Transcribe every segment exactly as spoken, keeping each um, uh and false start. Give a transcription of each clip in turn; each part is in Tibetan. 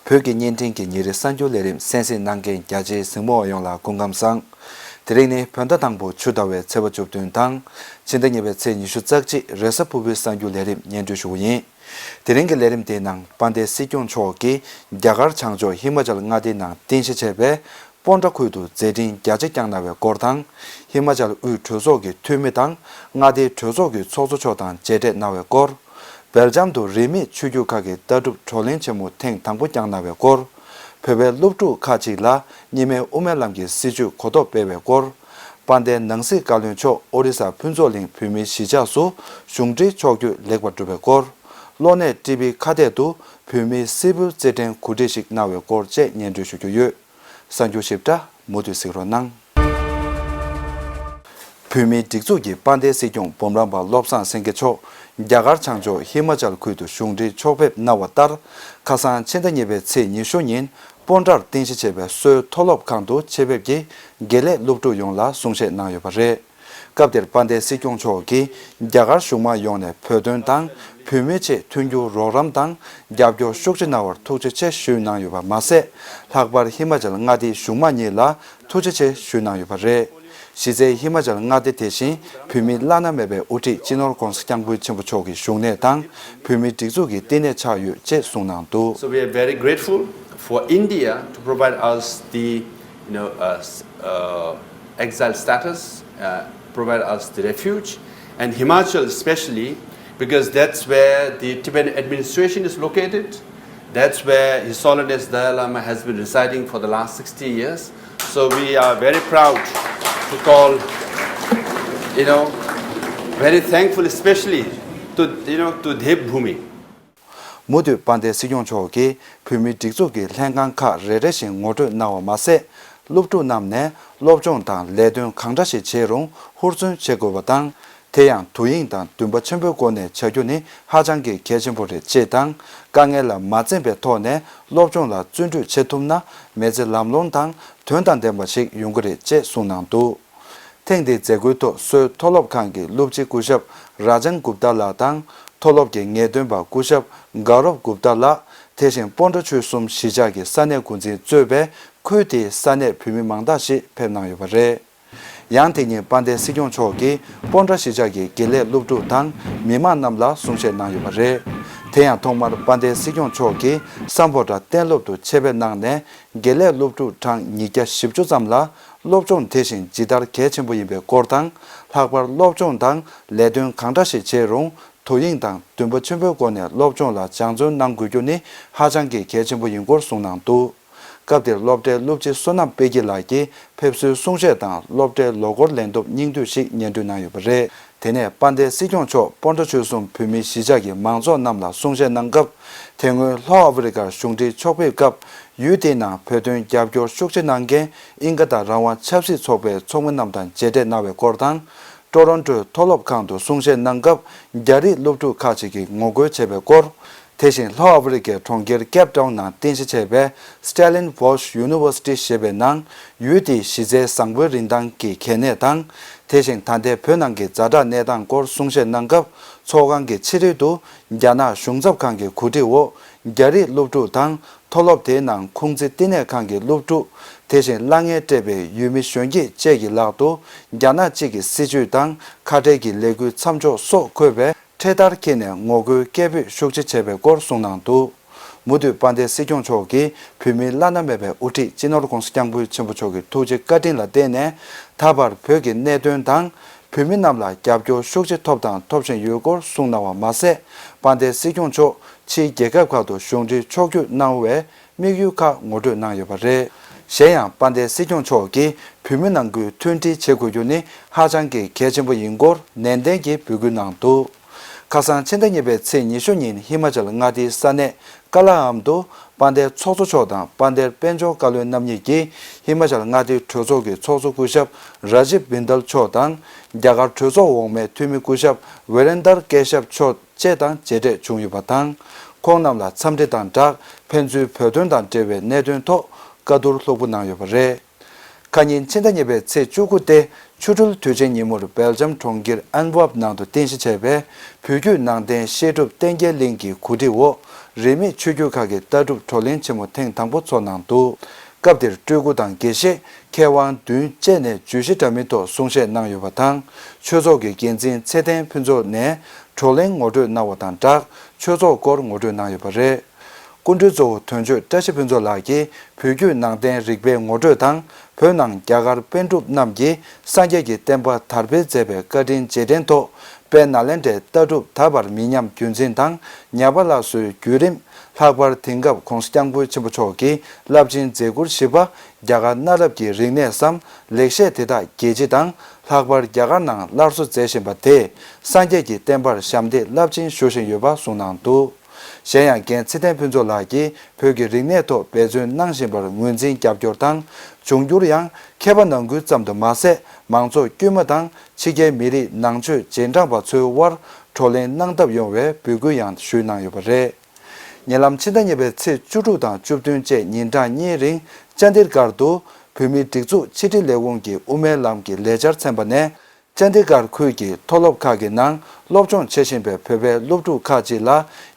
བོད་ཀྱི་བརྙན་འཕྲིན་གྱི་ཉིན་རེའི་གསར་འགྱུར་ལས་རིམ་གསན་གཟིགས་གནང་མཁན་རྒྱ་ཆེའི་གཟིགས་མོ་བ་ཡོངས་ལ་སྐུ་ཁམས་བཟང་། དེ་རིང་ནི་བོད་ཟླ་དང་པོ་ཆུ་ཟླ་བའི་ཚེས་པ་བཅུ་བདུན་དང་། ཕྱི་ཟླ་གཉིས་པའི་ཚེས་ཉི་ཤུ་རྩ་གཅིག་རེས་གཟའ་ཕུར་བུའི་གསར་འགྱུར་ལས་རིམ་སྙན་སྒྲོན་ཞུ་གི་ཡིན། དེ་རིང་གི་ལས་རིམ་དེའི་ནང་དཔལ་ལྡན་སྲིད་སྐྱོང་མཆོག་གིས་རྒྱ་གར་བྱང་ཕྱོགས་ཧི་མ་ཅལ་མངའ་སྡེའི་ནང་རྟེན་གཞི་བྱས་པའི་སྤོན་ཊ་ཁུལ་དུ་མཛད་འཕྲིན་རྒྱ་ཆེ་བསྐྱངས་གནང་བའི་སྐོར་དང་། ཧི་མ་ཅལ་དབུས་གྲོས་ཚོགས་ཀྱི་འཐུས་མི་དང་མངའ་སྡེའི་གྲོས་ཚོགས་ཀྱི་ཚོགས་གཙོ་མཆོག་དང་མཇལ་འཕྲད་གནང་བའི་སྐོར། སྦེལ་ཇམ་དུ་རིས་མེད་ཆོས་བརྒྱུད་ཁག་གི་ལྟ་གྲུབ་བགྲོ་གླེང་ཆེན་མོ་ཐེངས་དང་པོ་བསྐྱངས་གནང་བའི་སྐོར། བོད་པའི་སློབ་ཕྲུག་ཁག་ཅིག་ལ་གཉིས་སྨན་དབུ་མའི་ལམ་གྱི་སྲིད་བྱུས་གོ་རྟོགས་སྤེལ་བའི་སྐོར། དཔལ་ལྡན་ནང་སྲིད་བཀའ་བློན་མཆོག་ཨོ་རི་ས་ཕུན་ཚོགས་གླིང་བོད་མིའི་གཞིས་ཆགས་སུ་གཞུང་འབྲེལ་ཕྱོགས་བསྐྱོད་ལེགས་པར་གྲུབ་པའི་སྐོར། གློ་ནད་ཊི་བི་ཁ་གཏད་དུ་བོད་མིའི་སིལ་བུར་རྩེད་འགྲན་གོ་སྒྲིག་ཞིག་གནང་བའི་སྐོར་བཅས་སྙན་སྒྲོན་ཞུ་རྒྱུ་ཡོད། གསར་འགྱུར་ཞིབ་ཕྲ་མུ་མཐུད་གཟིགས་རོགས་གནང་། བོད་མིའི་སྒྲིག་འཛུགས་ཀྱི་དཔལ་ལྡན་སྲིད་སྐྱོང་འབུམ་རམས་པ་བློ་བཟང་སེང་གེ་མཆོག་རྒྱ་གར་བྱང་ཕྱོགས་ཧི་མ་ཅལ་ཁུལ་དུ་གཞུང་འབྲེལ་ཕྱོགས་ཕེབས་གནང་བ་ལྟར། ཁ་སང་ཕྱི་ཟླ་གཉིས་པའི་ཚེས་ཉི་ཤུ་ཉིན་སྤོན་ཊར་རྟེན་གཞི་བྱས་པའི་སོའི་མཐོ་སློབ་ཁང་དུ་ཆེད་ཕེབས་ཀྱིས་དགེ་ལས་སློབ་ཕྲུག་ཡོངས་ལ་གསུང་བཤད་གནང་ཡོད་པ་རེད། སྐབས་དེར་དཔལ་ལྡན་སྲིད་སྐྱོང་མཆོག་གིས་རྒྱ་གར་གཞུང་མང་ཡོངས་ནས་བོད་དོན་དང་བོད་མིའི་ཆེད་མཐུན་འགྱུར་རོགས་རམ་དང་རྒྱབ་སྐྱོར་ཤུགས་ཆེ་གནང་བར་ཐུགས་རྗེ་ཆེ་ཞུས་གནང་ཡོད་པ་མ་ཟད། ལྷག་པར་ཧི་མ་ཅལ་མངའ་སྡེའི་གཞུང་མང་གཉིས་ལ་ཐུགས་རྗེ་ཆེ་ཞུས་གནང་ཡོད་པ་རེད། གཞི་རྩའི་ཧི་མ་ཅལ་མངའ་སྡེ་དེ་བཞིན་བོད་མིའི་བླ་ན་མེད་པའི་དབུ་ཁྲིད་སྤྱི་ནོར་༧གོང་ས་༧སྐྱབས་མགོན་ཆེན་པོ་མཆོག་གི་བཞུགས་གནས་དང་བོད་མིའི་སྒྲིག་འཛུགས་ཀྱི་བསྟི་གནས་ཆགས་ཡོད་ཅེས་གསུངས་གནང་འདུག། So we are very grateful for India to provide us the, you know, uh, s- uh, exile status, uh, provide us the refuge, and Himachal especially, because that's where the Tibetan administration is located. That's where His Holiness Dalai Lama has been residing for the last sixty years. So we are very proud to call, you know, very thankful especially to, you know, to Devbhoomi. མུ་མཐུད་དཔལ་ལྡན་སྲིད་སྐྱོང་མཆོག་གིས་བོད་མིའི་སྒྲིག་འཛུགས་ཀྱི་ལྷན་ཁང་ཁག་རེ་རེ་བཞིན་ངོ་སྤྲོད་གནང་བ་མ་ཟད། སློབ་ཕྲུག་རྣམས་ནས་སློབ་སྦྱོང་དང་ལས་དོན་གང་འདྲ་ཞིག་བྱེད་རུང་ཧུར་བརྩོན་བྱེད་དགོས་པ་དང་། དེ་ཡང་དུས་དབྱིངས་དང་འདུན་པ་ཆེན་པོའི་སྒོ་ནས་བྱ་རྒྱུ་ནི་ཧ་ཅང་གི་གལ་ཆེན་པོ་རེད་ཅེས་དང་། དཀའ་ངལ་ལ་མ་འཛེམས་པའི་ཐོག་ནས་སློབ་སྦྱོང་ལ་བརྩོན་འགྲུས་བྱེད་ཐུབ་ན་མི་ཚེ་ལམ་ལྷོང་དང་དོན་དང་ལྡན་པ་ཞིག་ཡོང་གི་རེད་ཅེས་གསུངས་གནང་འདུག། ཐེངས་འདིའི་མཛད་སྒོའི་ཐོག་སོའི་མཐོ་སློབ་ཁང་གི་སློབ་སྤྱི་སྐུ་ཞབས་ར་ཇན་གུབ་ཏཱ་ལགས་དང་། མཐོ་སློབ་ཀྱི་ངེས་སྟོན་པ་སྐུ་ཞབས་གྷ་རོབ་གུབ་ཏཱ་ལགས། དེ་བཞིན་སྤོན་ཊ་ཆོལ་གསུམ་གཞིས་ཆགས་ཀྱི་ས་གནས་འགོ་འཛིན་གཙོས་པའི་ཁུལ་དེའི་ས་གནས་བོད་མི་མང་དག་ཞིག་ཕེབས་གནང་ཡོད་པ་རེད། ཡང་དེ་ཉིན་དཔལ་ལྡན་སྲིད་སྐྱོང་མཆོག་གིས་སྤོན་ཊ་གཞིས་ཆགས་ཀྱི་དགེ་ལས་སློབ་ཕྲུག་དང་མི་མང་རྣམས་ལ་གསུང་བཤད་གནང་ཡོད་པ་རེད། དེ་ཡང་ཐོག་མར་དཔལ་ལྡན་སྲིད་སྐྱོང་མཆོག་གིས་སམ་བྷོ་ཊ་གཏན་སློབ་ཏུ་ཆེད་ཕེབས་གནང་ནས། དགེ་ལས་སློབ་ཕྲུག་གྲངས་ཉིས་བརྒྱ་བཞི་བཅུ་ཙམ་ལ་སློབ་སྦྱོང་དེ་བཞིན་ཇི་ལྟར་གལ་ཆེན་པོ་ཡིན་པའི་སྐོར་དང་། ལྷག་པར་སློབ་སྦྱོང་དང་ལས་དོན་གང་འདྲ་ཞིག་བྱེད་རུང་དུས་དབྱིངས་དང་འདུན་པ་ཆེན་པོའི་སྒོ་ནས་སློབ་སྦྱོང་ལ་སྦྱང་བརྩོན་གནང་དགོས་རྒྱུ་ནི་ཧ་ཅང་གི་གལ་ཆེན་པོ་ཡིན་སྐོར་གསུངས་གནང་འདུག། སྐབས་དེར་སློབ་གྲྭའི་སློབ་སྤྱི་བསོད་ནམས་དཔལ་སྐྱིད་ལགས་ཀྱིས་ཕེབས་བསུའི་གསུང་བཤད་དང་སློབ་གྲྭའི་ལོ་འཁོར་ལེན་ཐོབ་སྙིང་བསྡུས་ཤིག་སྙན་སྒྲོན་གནང་ཡོད་པ་རེད། དེ་ནས་དཔལ་ལྡན་སྲིད་སྐྱོང་མཆོག་སྤོན་ཊ་ཆོལ་གསུམ་བོད་མིའི་གཞིས་ཆགས་ཀྱི་མང་ཚོགས་རྣམས་ལ་གསུང་བཤད་གནང་སྐབས། དེ་སྔོན་ལྷོ་ཨ་ཧྥེ་རི་ཁར་གཞུང་འབྲེལ་ཕྱོགས་ཕེབས་སྐབས། ཡུལ་དེའི་ནང་བོད་དོན་རྒྱབ་སྐྱོར་ཤུགས་ཆེ་གནང་མཁན་དབྱིན་སྒར་དང་རང་དབང་ཆབ་སྲིད་ཚོགས་པའི་ཚོགས་མི་རྣམས་དང་མཇལ་འཕྲད་གནང་བའི་སྐོར་དང་། ཀྲོ་རོན་ཀྲོའི་མཐོ་སློབ་ཁང་དུ་གསུང་བཤད་གནང་སྐབས། རྒྱ་རིགས་སློབ་ཕྲུག་ཁག་ཅིག་གིས་ངོ་རྒོལ་བྱས་པའི་སྐོར། དེ་བཞིན་ལྷོ་ཨ་ཧྥེ་རི་ཁའི་གྲོང་ཁྱེར་ཀེབ་ཊའུན་ནང་རྟེན་གཞི་བྱས་པའི་Stellenbosch University ཞེས་པའི་ནང་ཡུལ་དེའི་གཞི་རྩའི་བཟང་པོའི་རིན་ཐང་གི་གལ་གནད་དང་། དེ་བཞིན་ད་ལྟའི་བོད་ནང་གི་ཛ་དྲག་གནས་སྟངས་སྐོར་གསུང་བཤད་གནང་སྐབས། ཚོགས་ཁང་གི་ཕྱི་རོལ་དུ་རྒྱ་ནག་གཞུང་ཚབ་ཁང་གི་གོ་སྒྲིག་འོག་རྒྱ་རིགས་སློབ་ཕྲུག་དང་། མཐོ་སློབ་དེའི་ནང་ཁུང་ཙི་བསྟི་གནས་ཁང་གི་སློབ་ཕྲུག་དེ་བཞིན་གླ་རྔན་སྤྲད་པའི་ཡུལ་མི་གཞོན་སྐྱེས་བཅས་ཀྱི་ལག་ཏུ་རྒྱ་ནག་གཅིག་གི་སྲིད་བྱུས་དང་ཁ་བྲལ་གྱི་ལས་འགུལ་མཚམས་འཇོག་སོགས་འཁོད་པའི་འཕྲེད་དར་འཁྱེར་ནས་ངོ་རྒོལ་སྐད་འབོད་ཤུགས་ཆེ་བྱས་པའི་སྐོར་གསུངས་གནང་འདུག། མུ་མཐུད་དཔལ་ལྡན་སྲིད་སྐྱོང་མཆོག་གིས་བོད་མིའི་བླ་ན་མེད་པའི་དབུ་ཁྲིད་སྤྱི་ནོར་༧གོང་ས་༧སྐྱབས་མགོན་ཆེན་པོ་མཆོག་གི་ཐུགས་རྗེ་བཀའ་དྲིན་ལ་བརྟེན་ནས་ད་བར་བོད་ཀྱི་གནད་དོན་དང་བོད་མི་རྣམས་ལ་རྒྱབ་སྐྱོར་ཤུགས་ཆེ་ཐོབ་དང་ཐོབ་བཞིན་ཡོད་སྐོར་གསུངས་གནང་བ་མ་ཟད། དཔལ་ལྡན་སྲིད་སྐྱོང་མཆོག་ཕྱིའི་རྒྱལ་ཁབ་ཁག་ཏུ་གཞུང་འབྲེལ་ཕྱོགས་བསྐྱོད་གནང་བའི་དམིགས་ཡུལ་ཁག་ངོ་སྤྲོད་གནང་ཡོད་པ་རེད། གཞན་ཡང་དཔལ་ལྡན་སྲིད་སྐྱོང་མཆོག་གིས་བོད་མི་ནང་ཁུལ་མཐུན་སྒྲིལ་བྱེད་དགོས་རྒྱུ་ནི་ཧ་ཅང་གི་གལ་ཆེན་པོ་ཡིན་སྐོར་ནན་ཏན་གྱིས་འབོད་སྐུལ་གནང་འདུག། ཁ་སང་ཕྱི་ཟླ་གཉིས་པའི་ཚེས་ཉི་ཤུ་ཉིན་ཧི་མ་ཅལ་མངའ་སྡེའི་ས་གནས་ཀ་ལ་ཨམ་དུ་དཔལ་ལྡན་ཚོགས་གཙོ་མཆོག་དང་དཔལ་ལྡན་དཔལ་འབྱོར་བཀའ་བློན་རྣམ་གཉིས་ཀྱིས་ཧི་མ་ཅལ་མངའ་སྡེའི་གྲོས་ཚོགས་ཀྱི་ཚོགས་གཙོ་སྐུ་ཞབས་ར་ཇིབ་བིན་དལ་མཆོག་དང་། རྒྱ་གར་གྲོས་ཚོགས་འོག་མའི་འཐུས་མི་སྐུ་ཞབས་ཝི་རེན་དར་ཀེ་ཤབ་མཆོག་བཅས་དང་མཇལ་འཕྲད་བྱུང་ཡོད་པ་དང་། ཁོང་རྣམས་ལ་འཚམས་འདྲི་དང་སྦྲགས་ཕན་ཚུན་བོད་དོན་དང་འབྲེལ་བའི་གནད་དོན་ཐོག་བཀའ་བསྡུར་ལྷུག་པོ་གནང་ཡོད་པ་རེད། ཁ་ཉིན་ཕྱི་ཟླ་གཉིས་པའི་ཚེས་བཅུ་དགུ་སྟེ་ ཆོ་འཕྲུལ་དུས་ཆེན་ཉིན་མོར་སྦེལ་ཇམ་གྲོང་ཁྱེར་ཨན་ཝབ་ནང་དུ་རྟེན་གཞི་བྱས་པའི་བོད་བརྒྱུད་ནང་བསྟན་བཤད་སྒྲུབ་བསྟན་རྒྱས་གླིང་གི་གོ་སྒྲིག་འོག་རིས་མེད་ཆོས་བརྒྱུད་ཁག་གི་ལྟ་གྲུབ་བགྲོ་གླེང་ཆེན་མོ་ཐེངས་དང་པོ་འཚོགས་གནང་འདུག་སྐབས་དེར་སྤྲུལ་སྐུ་དང་དགེ་བཤེས་མཁས་དབང་བདུན་བཅས་ནས་བརྗོད་གཞི་འདྲ་མིན་ཐོག་གསུང་བཤད་གནང་ཡོད་པ་དང་། ཆོས་ཚོགས་ཀྱི་འགན་འཛིན་ཚེ་བརྟན་ཕུན་ཚོགས་ནས་བགྲོ་གླེང་ངོ་སྤྲོད་གནང་བ་དང་སྦྲགས་ཆོས་ཚོགས་སྐོར་ངོ་སྤྲོད་གནང་ཡོད་པ་རེད། སྐུ་མགྲོན་གཙོ་བོ་དོན་གཅོད་བཀྲ་ཤིས་ཕུན་ཚོགས་ལགས་ཀྱིས་བོད་བརྒྱུད་ནང་བསྟན་རིག་པའི་ངོ་སྤྲོད་དང་། བོད་ནང་རྒྱ་གར་པཎ་གྲུབ་རྣམས་ཀྱིས་སངས་རྒྱས་ཀྱི་བསྟན་པ་དར་སྤེལ་མཛད་པའི་བཀའ་དྲིན་རྗེས་དྲན་ཐོག་དཔལ་ནཱ་ལེནྡྲའི་ལྟ་གྲུབ་ད་བར་མི་ཉམས་རྒྱུན་འཛིན་དང་ཉ་པ་ལ་སོའི་བརྒྱུད་རིམ། ལྷག་པར་དེང་སྐབས་༧གོང་ས་༧སྐྱབས་མགོན་ཆེན་པོ་མཆོག་གི་རླབས་ཆེན་མཛད་ཁུར་བཞི་པ། རྒྱ་གར་གནའ་རབས་ཀྱི་རིག་གནས་སམ་ལེགས་བཤད་དེ་དག་རྒྱལ་སྤྱི་དང་ལྷག་པར་རྒྱ་གར་ནང་སླར་གསོ་མཛད་བཞིན་པ་དེས་སངས་རྒྱས་ཀྱི་བསྟན་པར་ཞབས་འདེགས་རླབས་ཆེན་ཞུ་བཞིན་ཡོད་པ་གསུངས་གནང་འདུག་གཞན་ཡང་རྒན་ཚེ་བརྟན་ཕུན་ཚོགས་ལགས་ཀྱིས་བོད་ཀྱི་རིག་གནས་ཐོག་འབད་བརྩོན་གནང་བཞིན་པར་ངོས་འཛིན་རྒྱབ་སྐྱོར་དང་། འབྱུང་འགྱུར་ཡང་མཁས་པ་ནང་ཁུལ་ཙམ་དུ་མ་ཟད་མང་ཚོགས་དཀྱུས་མ་དང་ཕྱི་རྒྱལ་མི་རིགས་ནང་ཆོས་རྗེས་འབྲང་པ་ཚོའི་དབར་བགྲོ་གླེང་གནང་ཐབས་ཡོང་བའི་འབོད་སྐུལ་ཡང་ཞུས་གནང་ཡོད་པ་རེད། ཉེ་ལམ་ཕྱི་ཟླ་གཉིས་པའི་ཚེས་བཅུ་དྲུག་དང་བཅུ་བདུན་བཅས་ཉིན་གྲངས་གཉིས་རིང་ཅན་དིར་གར་དུ་བོད་མིའི་སྒྲིག་འཛུགས་ཕྱི་དྲིལ་ལས་ཁུངས་ཀྱི་དབུ་མའི་ལམ་གྱི་ལས་འཆར་ཚན་པ་ནས། ཅན་དི་གར་ཁུལ་གྱི་མཐོ་སློབ་ཁག་གི་ནང་སློབ་སྦྱོང་བྱེད་བཞིན་པའི་བོད་པའི་སློབ་ཕྲུག་ཁག་ཅིག་ལ་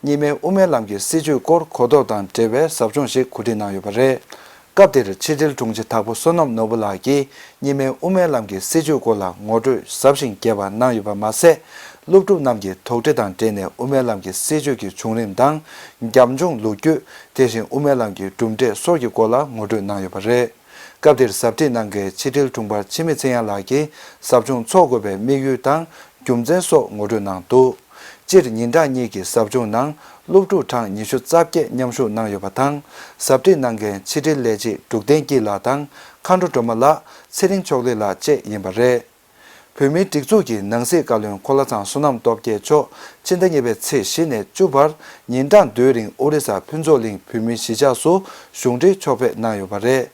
གཉིས་སྨན་དབུ་མའི་ལམ་གྱི་སྲིད་བྱུས་སྐོར་གོ་རྟོགས་དང་འབྲེལ་བའི་ཟབ་སྦྱོང་ཞིག་གོ་སྒྲིག་གནང་ཡོད་པ་རེད། སྐབས་དེར་ཕྱི་དྲིལ་དྲུང་ཆེ་དྭགས་པོ་བསོད་ནམས་ནོར་བུ་ལགས་ཀྱིས་གཉིས་སྨན་དབུ་མའི་ལམ་གྱི་སྲིད་བྱུས་སྐོར་ལ་ངོ་སྤྲོད་ཟབ་ཞིང་རྒྱས་པ་གནང་ཡོད་པ་མ་ཟད། སློབ་ཕྲུག་རྣམས་ཀྱིས་དོགས་འདྲི་དང་འབྲེལ་ནས་དབུ་མའི་ལམ་གྱི་སྲིད་བྱུས་ཀྱི་བྱུང་རིམ་དང་། རྒྱབ་ལྗོངས་ལོ་རྒྱུས། དེ་བཞིན་དབུ་མའི་ལམ་གྱི་གྲུབ་འབྲས་སོགས་ཀྱི་སྐོར་ལ་ངོ་སྤྲོད་གནང་ཡོད་པ་རེད། སྐབས་དེར་ཟབ་ཁྲིད་གནང་མཁན་ཕྱི་དྲིལ་དྲུང་འཕར་འཆི་མེད་ཚེ་དབྱངས་ལགས་ཀྱིས་ཟབ་སྦྱོང་འཚོགས་དགོས་པའི་དམིགས་ཡུལ་དང་རྒྱུ་མཚན་སོགས་ངོ་སྤྲོད་གནང་འདུག་སྤྱིར་ཉིན་གྲངས་གཉིས་ཀྱི་ཟབ་སྦྱོང་ནང་སློབ་ཕྲུག་གྲངས་ཉི་ཤུ་རྩ་བརྒྱད་མཉམ་ཞུགས་གནང་ཡོད་པ་དང་། ཟབ་ཁྲིད་གནང་མཁན་ཕྱི་དྲིལ་ལས་བྱེད་འབྲུག་བསྟན་སྐྱིད་ལགས་དང་མཁའ་འགྲོ་སྒྲོལ་མ་ལགས། ཚེ་རིང་མཆོག་ལེགས་ལགས་བཅས་ཡིན་པ་རེད། བོད་མིའི་སྒྲིག་འཛུགས་ཀྱི་ནང་སྲིད་བཀའ་བློན་འཁོར་ལྷ་ཚང་བསོད་ནམས་སྟོབས་རྒྱས་མཆོག་ཕྱི་ཟླ་གཉིས་པའི་ཚེས་བཞི་ནས་བཅུ་བར་ཉིན་གྲངས་བདུན་རིང་ཨོ་རི་ས་ཕུན་ཚོགས་གླིང་བོད་མིའི་གཞིས་ཆགས་སུ་གཞུང་འབྲེལ་ཕྱོགས་ཕེབས་གནང་ཡོད་པ་རེད།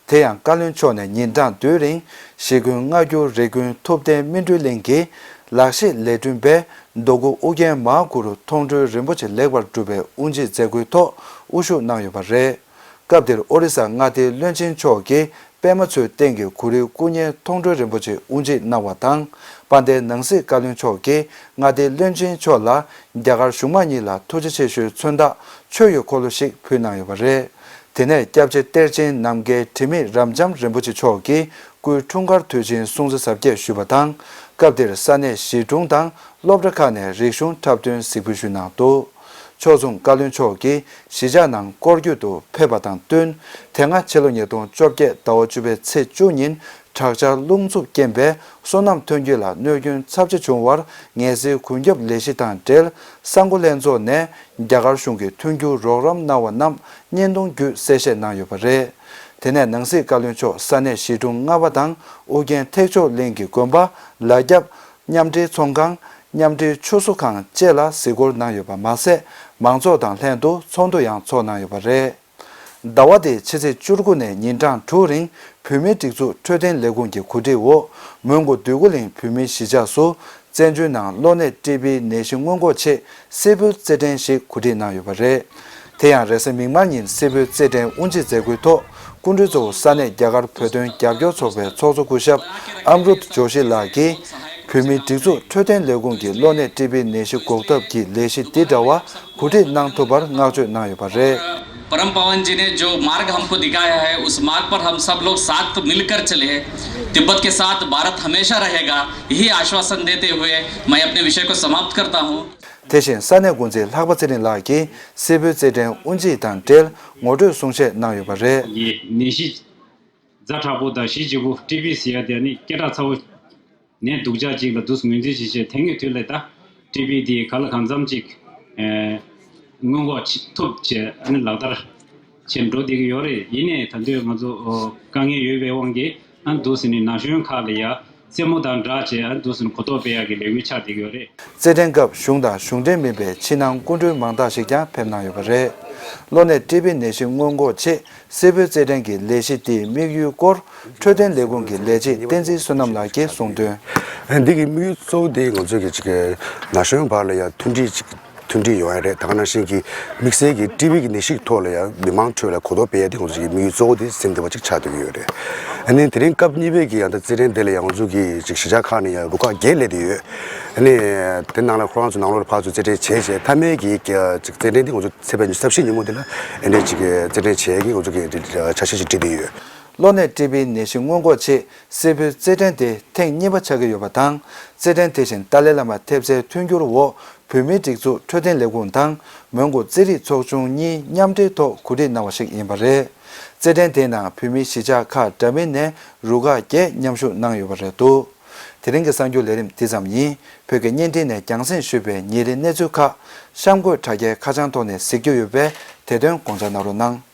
དེ་ཡང་བཀའ་བློན་མཆོག་ནས་ཉིན་གྲངས་བདུན་རིང་གཞིས་དགོན་སྔ་འགྱུར་རེ་དགོན་ཐུབ་བསྟན་སྨིན་གྲོལ་གླིང་གི་ལག་ཤེས་ལས་སྐྲུན་པའི་མདོ་དགོན་ཨོ་རྒྱན་མ་ཧཱ་གུ་རུ་མཐོང་གྲོལ་རིན་པོ་ཆེ་ལེགས་པར་གྲུབ་པའི་དབུ་འབྱེད་མཛད་སྒོའི་ཐོག་དབུ་བཞུགས་གནང་ཡོད་པ་རེད། སྐབས་དེར་ཨོ་རི་ས་མངའ་སྡེའི་བློན་ཆེན་མཆོག་གིས་པད་མ་མཚོའི་སྟེང་གི་གུ་རུའི་སྐུ་བརྙན་མཐོང་གྲོལ་རིན་པོ་ཆེ་དབུ་འབྱེད་གནང་བ་དང་། དཔལ་ལྡན་ནང་སྲིད་བཀའ་བློན་མཆོག་གིས་མངའ་སྡེའི་བློན་ཆེན་མཆོག་ལ་རྒྱ་གར་གཞུང་མང་གཉིས་ལ་ཐུགས་རྗེ་ཆེ་ཞུའི་མཚོན་རྟགས་ཆོས་ཀྱི་འཁོར་ལོ་ཞིག་ཕུལ་གནང་ཡོད་པ་རེད། དེ་ནས་སྐྱབས་རྗེ་གཏེར་ཆེན་ནམ་མཁའི་དྲི་མེད་རབ་འབྱམས་རིན་པོ་ཆེ་མཆོག་གིས་སྐུའི་འཁྲུངས་སྐར་དུས་ཆེན་སྲུང་བརྩི་གཟབ་རྒྱས་ཞུས་པ་དང་། སྐབས་དེར་ས་གནས་གཞིས་གྲོང་དང་། སློབ་གྲྭ་ཁག་ནས་རིག་གཞུང་འཁྲབ་སྟོན་གཟིགས་འབུལ་ཞུས་གནང་འདུག་ཕྱོགས་མཚུངས་བཀའ་བློན་མཆོག་གིས་གཞིས་ཆགས་ནང་སྐོར་སྐྱོད་དུ་ཕེབས་པ་དང་བསྟུན། དེ་སྔ་ཕྱི་ལོ་ཉིས་སྟོང་བཅོ་བརྒྱད་ཟླ་བ་བཅུ་པའི་ཚེས་བཅུ་ཉིན་དྲག་ཆར་རླུང་འཚུབ་རྐྱེན་པས་སོ་ནམ་ཐོན་སྐྱེད་ལ་གནོད་སྐྱོན་ཚབས་ཆེ་བྱུང་བར་ངལ་སེལ་གུད་སྐྱོབ་ལས་གཞི་དང་འབྲེལ་ས་འགོ་ལྷན་ཚོགས་ནས་རྒྱ་གར་གཞུང་གིས་མཐུན་འགྱུར་རོགས་རམ་གནང་བ་རྣམས་བརྙན་ཐུང་བརྒྱུད་གསལ་བཤད་གནང་ཡོད་པ་རེད། དེ་ནས་ནང་སྲིད་བཀའ་བློན་མཆོག་ས་གནས་གཞིས་གྲོང་ལྔ་པ་དང་ཨོ་རྒྱན་ཐེག་མཆོག་གླིང་གི་དགོན་པ། ལ་རྒྱབ། མཉམ་འབྲེལ་ཚོང་ཁང་། མཉམ་འབྲེལ་ཆུ་བཟོ་ཁང་བཅས་ལ་གཟིགས་སྐོར་གནང་ཡོད་པ་མ་ཟད། མང་ཚོགས་དང་ལྷན་དུ་ཚོགས་འདུ་ཡང་ཚོགས་གནང་ཡོད་པ་རེད། ཟླ་བ་འདིའི་ཕྱི་ཚེས་བཅུ་དགུ་ནས་ཉིན་གྲངས་དྲུག་རིང་བོད་མིའི་སྒྲིག་འཛུགས་འཕྲོད་བསྟེན་ལས་ཁུངས་ཀྱི་གོ་སྒྲིག་འོག་མོན་གྷོ་འདོད་རྒུ་གླིང་བོད་མིའི་གཞིས་ཆགས་སུ་བཙན་བྱོལ་ནང་གློ་ནད་ཊི་བི་ནད་གཞི་སྔོན་འགོག་ཆེད་སིལ་བུའི་རྩེད་འགྲན་ཞིག་གོ་སྒྲིག་གནང་ཡོད་པ་རེད། དེ་ཡང་རེས་གཟའ་མིག་དམར་ཉིན་སིལ་བུའི་རྩེད་འགྲན་དབུ་འབྱེད་མཛད་སྒོའི་ཐོག་སྐུ་མགྲོན་གཙོ་བོ་ས་གནས་རྒྱ་གར་བོད་དོན་རྒྱབ་སྐྱོར་ཚོགས་པའི་ཚོགས་གཙོ་སྐུ་ཞབས་ཨམ་རུད་ཇོ་ཤི་ལགས་ཀྱིས། བོད་མིའི་སྒྲིག་འཛུགས་འཕྲོད་བསྟེན་ལས་ཁུངས་ཀྱི་གློ་ནད་ཊི་བི་ནད་གཞི་འགོག་ཐབས་ཀྱི་ལས་གཞི་འདི་འདྲ་བ་གོ་སྒྲིག་གནང་ཐུབ་པར་བསྔགས་བརྗོད་གནང་ཡོད་པ་རེད། परम पावन जी ने जो मार्ग हमको दिखाया है, उस मार्ग पर हम सब लोग साथ मिलकर चले। तिब्बत के साथ भारत हमेशा रहेगा, यही आश्वासन देते हुए मैं अपने विषय को समाप्त करता हूँ। དེ་བཞིན་ས་གནས་འགོ་འཛིན་ལྷག་པ་ཚེ་རིང་ལགས་ཀྱིས་སིལ་བུའི་རྩེད་འགྲན་དབུ་འབྱེད་དང་འབྲེལ་ངོ་སྤྲོད་གསུང་བཤད་གནང་ཡོད་པ་རེད། ཡི་ནད་གཞི་ཛ་དྲག་པོ་དང་གཞི་བཅུ་པོ་ཊི་བི་ཟེར་ཡ་དེ་ནི་སྐད་གྲགས་ཚ་བོ་ནད་སྡུག་ཅག་ཅིག་ལ་འདུག་ངོས་འཛིན་བྱེད་ཆེད་དེ་སྔའི་དུས་ལ་ད་ཊི་བི་དེ་ག་ལ་གང་འཚམ་ཅིག་ཨེ་སྔོན་འགོག་ཐུབ་ཅེས་ཨ་ནི་ལག་བསྟར་བྱེད་འགྲོ་བསྡད་ཀྱི་ཡོད་རེད། ཡིན་ནའི་ད་དུང་ང་ཚོ་དཀའ་ངལ་ཡོད་པའི་དབང་གིས་ཨ་འདུག་ཟེར་ནས་ན་གཞོན་ཁག་ལ་ཡ་རྩེད་མོ་དང་སྦྲགས་བྱས་ཨ་འདུག་ཟེར་ནས་གོ་རྟོགས་སྤེལ་ཡག་གི་ལས་འགུལ་ཆགས་བསྡད་ཀྱི་ཡོད་རེད། རྩེད་འགྲན་སྐབས་གཞུང་དང་གཞུང་འབྲེལ་མིན་པའི་ཕྱི་ནང་སྐུ་མགྲོན་མང་དག་ཞིག་ཀྱང་ཕེབས་གནང་ཡོད་པ་རེད། གློ་ནད་ཊི་བི་ནད་གཞི་སྔོན་འགོག་ཆེད་སིལ་བུའི་རྩེད་འགྲན་གྱི་ལས་གཞི་དེའི་དམིགས་ཡུལ་སྐོར་འཕྲོད་བསྟེན་ལས་ཁུངས་ཀྱི་ལས་བྱེད་བསྟན་འཛིན་བསོད་ནམས་ལགས་ཀྱིས་གསུངས་དོན། འདི་གི་དམིགས་ཡུལ་གཙོ་བོ་དེ་ང་ཚོས་ཀྱི་ཅིག་ན་གཞོན་བར་ལ་ཡང་མཐུན་སྒྲིལ་ཅིག་མཐུན་སྒྲིལ་ཡོང་ཡ་རེད། ད་ག་ནང་བཞིན་གྱི་དམིགས་བསལ་གྱི་ཊི་བི་གི་ནད་གཞི་ཐོག་ལ་ཡང་མི་མང་ཁྲོད་ལ་གོ་རྟོགས་སྤེལ་ཡ་དེ་ང་ཚོ་གི་དམིགས་ཡུལ་གཙོ་བོ་དེ་སེམས་བདེ་བ་ཅིག་ཆགས་བསྡད་ཀྱི་ཡོད་རེད། ཨ་ནི་དེ་རིང་སྐབས་གཉིས་པའི་གི་ཡང་ད་རྩེད་འགྲན་དེ་ལ་ཡང་ང་ཚོ་གི་ཅིག་གཞིས་ཆགས་ཁག་ནས་ཡང་རུ་ཁག་བརྒྱད་སླེབས་བསྡད་ཡོད། ཨ་ནི་དེ་ནང་ལ་ཁོ་རང་ཚོ་ནང་ལོགས་ལ་ཕར་ཚུར་རྩེད་འགྲན་བྱས་རྗེས་མཐའ་མའི་གི་ཅིག་རྩེད་འགྲན་འདི་ང་ཚོ་ཚེས་པའི་ཉི་ཤུ་རྩ་བཞི་ཉིན་མོ་འདི་ལ་ཨ་ནི་ཅིག་རྩེད་འགྲན་བྱེད་ཀྱི་ང་ཚོ་གི་འདི་འཆར་གཞི་ཅིག་བསྒྲིགས་བསྡད་ཡོད། གློ་ནད་ཀྲི་བིའི་ནད་གཞི་སྔོན་འགོག་ཆེད་སིལ་བུའི་རྩེད་འགྲན་དེ་ཐེངས་གཉིས་པ་ཆགས་ཀྱི་ཡོད་པ་དང་། རྩེད་འགྲན་དེ་བཞིན་ཏཱ་ལའི་བླ་མ་ཐེབས་རྩའི་མཐུན་འགྱུར་འོག་བོད་མིའི་སྒྲིག་འཛུགས་འཕྲོད་བསྟེན་ལས་ཁུངས་དང་མོན་གྷོ་རྩེད་རིགས་ཚོགས་ཆུང་གཉིས་མཉམ་འབྲེལ་ཐོག་གོ་སྒྲིག་གནང་བ་ཞིག་ཡིན་པ་རེད། རྩེད་འགྲན་དེའི་ནང་བོད་མིའི་གཞིས་ཆགས་ཁག་འདྲ་མིན་ནས་རུ་ཁག་བརྒྱད་མཉམ་ཞུགས་གནང་ཡོད་པ་རེད་འདུག་དེ་རིང་གི་གསར་འགྱུར་ལས་རིམ་འདི་ཙམ་ཡིན། བོད་ཀྱི་བརྙན་འཕྲིན་ནས་རྒྱང་སྲིང་ཞུས་པའི་ཉིན་རེའི་གནས་ཚུལ་ཁག་གཤམ་འཁོད་དྲ་རྒྱའི་ཁ་བྱང་ཐོག་ནས་གཟིགས་རྒྱུ་ཡོད་པས། དེ་དོན་དགོངས་འཇགས་གནང་རོགས་གནང་།